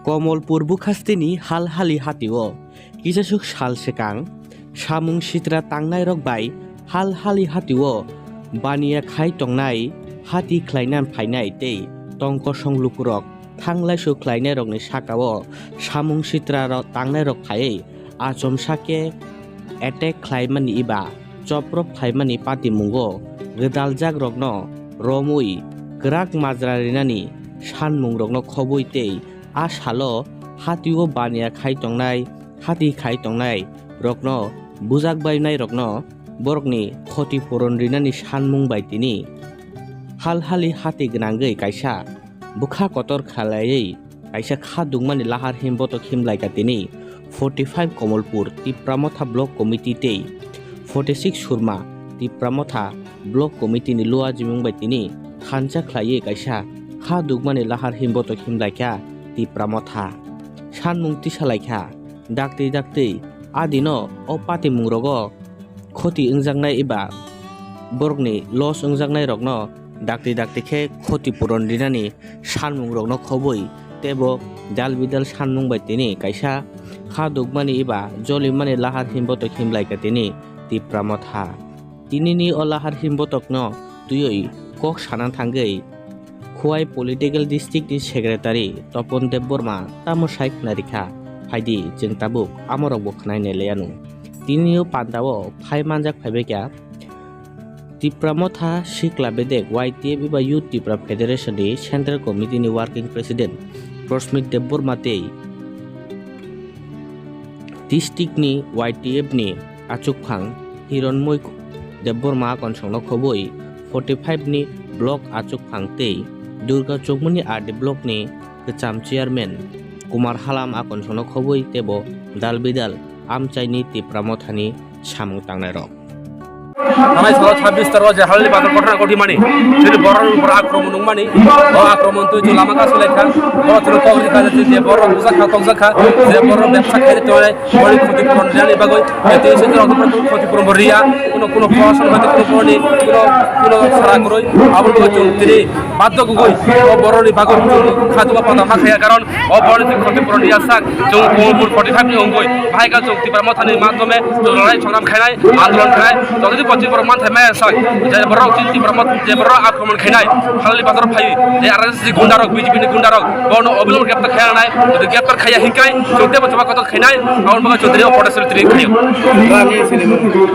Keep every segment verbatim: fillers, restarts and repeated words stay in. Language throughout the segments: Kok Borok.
Komolpur bukhastini Halhali hatio kisasuk sal swkang samung sitra tangnairok bai Halhali hatio baniya khai tongnai hati khlaina phainai tei tongkosong lukurok thanglaisu khlainairokni sakao samung sitra tangnairok phaiwi achomsa khe attack khlaimani eba choprop phaimani patimungo gwdaljakrokno romwi kwrak majra rinani sanmungrokno khobwi tei a salo hatio baniya khai tongnai, hati khai tongnai rokno bujak bainai rokno borokni khoti puron rinani sanmung bai tini Halhali hati gwnangwi kaisa bwkha kotor khalaiwi kaisa kha dukmani lahar himbotok himlaikha tini forty five Komolpur Tipra Motha Block Committee tei forty six Surma Tipra Motha Block Committee ni luajimung bai tini thansa khlaiwi kaisa kha dukmani lahar himbotok himlaikha Tipra Motha. Sanmung tisalaikha, daktwi daktwi a dino o patimungrogo khoti wngjaknai eba borokni loss wngjaknai rokno dakti dakti khe khoti puron rinani sanmung rokno khobwi teibo dal bidal sanmung bai tini kaisa kha dukmani eba jolimani lahar himbotok himlaikha tini Tipra Motha. Tinini o lahar himbotokno twiwi kok sana thangwi Khowai Political District ni Secretary Topon Debbarma tamo sai khwnarikha, phaidi chwng tabuk amorokbo khwnai nailaianw. Tinio pandao phai manjak phaibaikha Tipra Motha Sikla Bedek Y T F eba Youth Tipra Federation ni Central Committee ni Working President Prosmit Debbarma tei district ni Y T F ni achukphang Hironmoi Debbarma konsongno khobwi forty five ni block achukphang tei Durga Chowmuni R D block ni kwcham chairman Kumar Halam a konsongno khobwi teibo dal bidal amchaini Tipra Mothani samung tangnairok. Thanai salo chabbish taro je Halhali bazar kothana kothi mani, chini borok rok akromon nung mani, o akromon twi chwng lama kasu lai kha, borok chwng kok ri kha je borok bujak kha, tokjak kha, je borok bebsa khai tongnai, borok khoti puron rinani bagwi, je twi se borok khoti puron bo riya, kuno kuno proshon hoite kuno boroni kuno kuno sara kwrwi, abo chwng tini baddo gugui, o boroni bagwi chwng kha duba pata ma khaya, karon o boroni khoti puron riya sak, chwng Komolpur forty five ni wngwi, bahai kha chwng Tipra Mothani madhyome chwng loroi songram khainai, andolon khainai, jotoni pochin borok manthai maya sak, je borok chini Tipra Motha, je borok akromon khainai, Halhali bazar phaiwi, je R S S ni gunda rok, B J P ni gunda rok, bono obilong greptar khainai, jodi greptar khaiya hinkai, chwng tebo chuba kotor khainai, aboni bagwi chwng tini o protest rally tini khaio.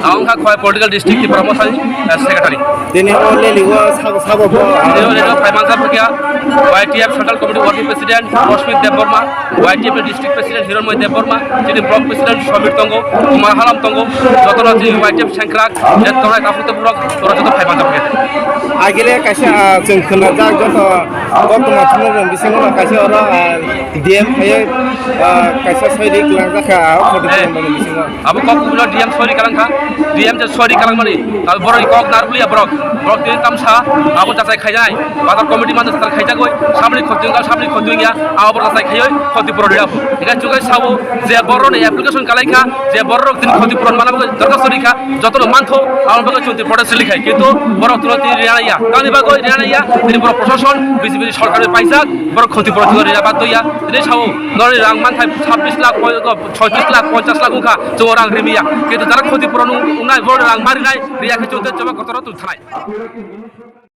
Ang kha Khowai Political District Tipra Mothani, eh, Secretary. Tini o rally o sabo sabo bo. Tini o rally o phai manjak kha Y T F Central Committee Working President Rosmit Debbarma, Y T F ni District President Hironmoi Debbarma, chini Block President Samir tongo, Kumar Halam tongo, jotono chini Y T F sengkrak, je tongnai takhuk tei borok, borok joto phai manjak kha. Agile kaisa, ah, chwng khwnajak joto koktwma thumnairokni bisingo kaisa oro, ah, D M khaiwi, ah, kaisa soi rik langjak kha, ah, khoti Eh. Khulumani bisingo. Abo kok kubui no D M soi rik kalang kha, D M je soi rik kalang mani, abo borok ni kok narwkliya borok, borok tini tamsa, abo jachai khaijaknai, bazar committee mano jachai khaijagwi, samni khoti wngkha, samni khoti wngya, abo borok jachai khaiwi khoti puron rwya. Hingkhe chwngkhe sabo je borok ni application kalai kha, je borok rok tini khoti puron mana bagwi dorkhasto ri kha, jotono mantho, aboni bagwi chwng tini protest rally khai, kintu borok tini rina ya, tamni bagwi rina ya, tini borok proshashon, B J P ni sorkar bai paijak, borok khoti puron tini rina bagwi ya, tini sao, norni rang manthai sabbish lakh, soitrish lakh, ponchash lakh wngkha, chwng rang rimi ya, kintu jara khoti puron wngnai, borok rang ma rinai, riya khe chwng tei choba kotor tong thanai.